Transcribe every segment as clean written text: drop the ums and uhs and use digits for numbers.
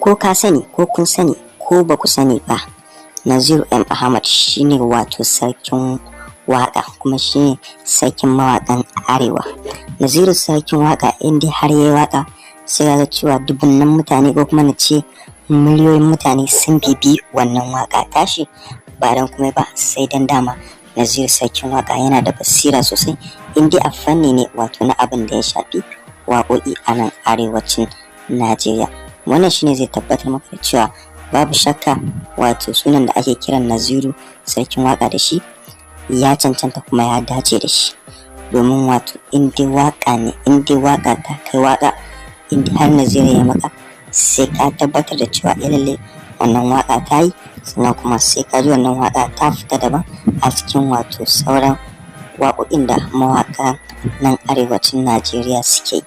Ko ka sani ko kun sani ko ba ku sani ba, Naziru M Ahmad shine wato sarkin waka, kuma shine sarkin mawaƙan Arewa. Naziru Sarkin Waka, inda har yayi waka, sai ga cewa dubunnan mutane, ko kuma na ce miliyoyin mutane, sun bibi wannan waka tashi, ba dan kuma ba sai dan dama Naziru Sarkin Waka yana da basira sosai, inda a fanni ne wato na abin da ya shafi waƙoƙi a nan arewacin Najeriya. Wannan shine zai tabbatar maka da cewa babu shakka wato sunan da ake kiran Naziru Sarkin Waka da shi ya cancanta kuma ya dace da shi, domin wato in dai waka ne, in dai waka ta kai waka, in dai har Naziru ya maka, sai ka tabbatar da cewa eh, lalle wannan waka ta yi. Sannan kuma sai ka ji wannan waka ta fita daban a cikin wato sauran waƙoƙin da mawaƙa nan arewacin Najeriya suke.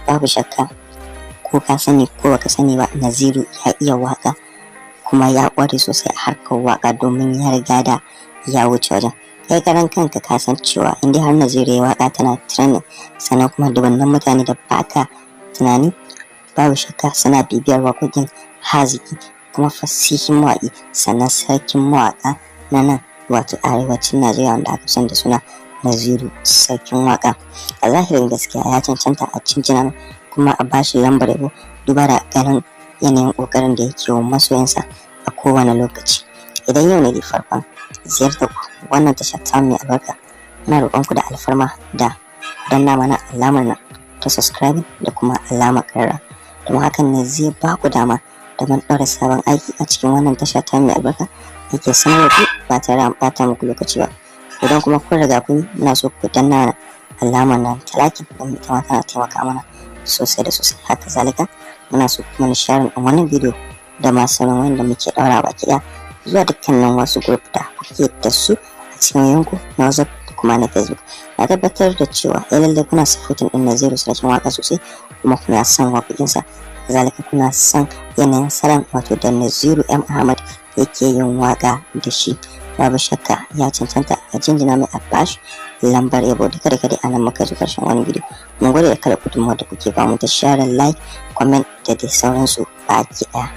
Babu shakka, ko ka sani ko baka sani ba, Naziru ya iya waka kuma ya ƙware sosai a harkar waka, domin ya riga da ya wuce wajen. Kai karan kanka ka san cewa in dai har Naziru ya waka, tana trending, sannan kuma dubunnan mutane da baka tunani, babu shakka suna bibiyar waƙoƙin haziki kuma fasihin mawaƙi, sannan sarkin mawaƙa na nan wato arewacin Najeriya, wanda aka san da suna Naziru Sarkin Waka. A zahirin gaskiya ya cancanta a jinjina kuma a bashi lambar yabo, duba da ganin yanayin ƙoƙarin da yake wa masoyansa a kowane lokaci. Idan yau ne da farkon ziyartar ku wannan tasha ta mai albarka, muna roƙon ku da alfarma da danna mana alamar nan ta subscribe da kuma alamar ƙararrawa, domin hakan ne zai ba ku dama da mun ɗaura sabon aiki a cikin wannan tasha ta mai albarka ake sanar da ku ba tare da an ɓata muku lokaci ba. Idan kuma kun riga kun yi, muna so ku danna alamar nan ta like, domin ita ma tana taimaka mana sosai da sosai. Haka zalika muna so kuma na share ɗin wannan bidiyo da ma sauran wanda muke ɗaura baki ɗaya zuwa dukkanin wasu group da kuke da su a cikin wayanku na WhatsApp da kuma na Facebook. Na tabbatar da cewa ya lallai kuna supporting ɗin Naziru Sarkin Waka sosai, kuma kuna son waƙoƙinsa. Zalika kuna son yanayin salon wato da Naziru M Ahmad yake yin waka da shi. Babu shakka ya cancanta a jinjina mai, a bashi lambar yabo. Duka da kada anan muka zo karshen wani bidiyo. Mun gode da kalar gudunmawar da kuke bamu ta share, like, comment da dai sauransu baki ɗaya.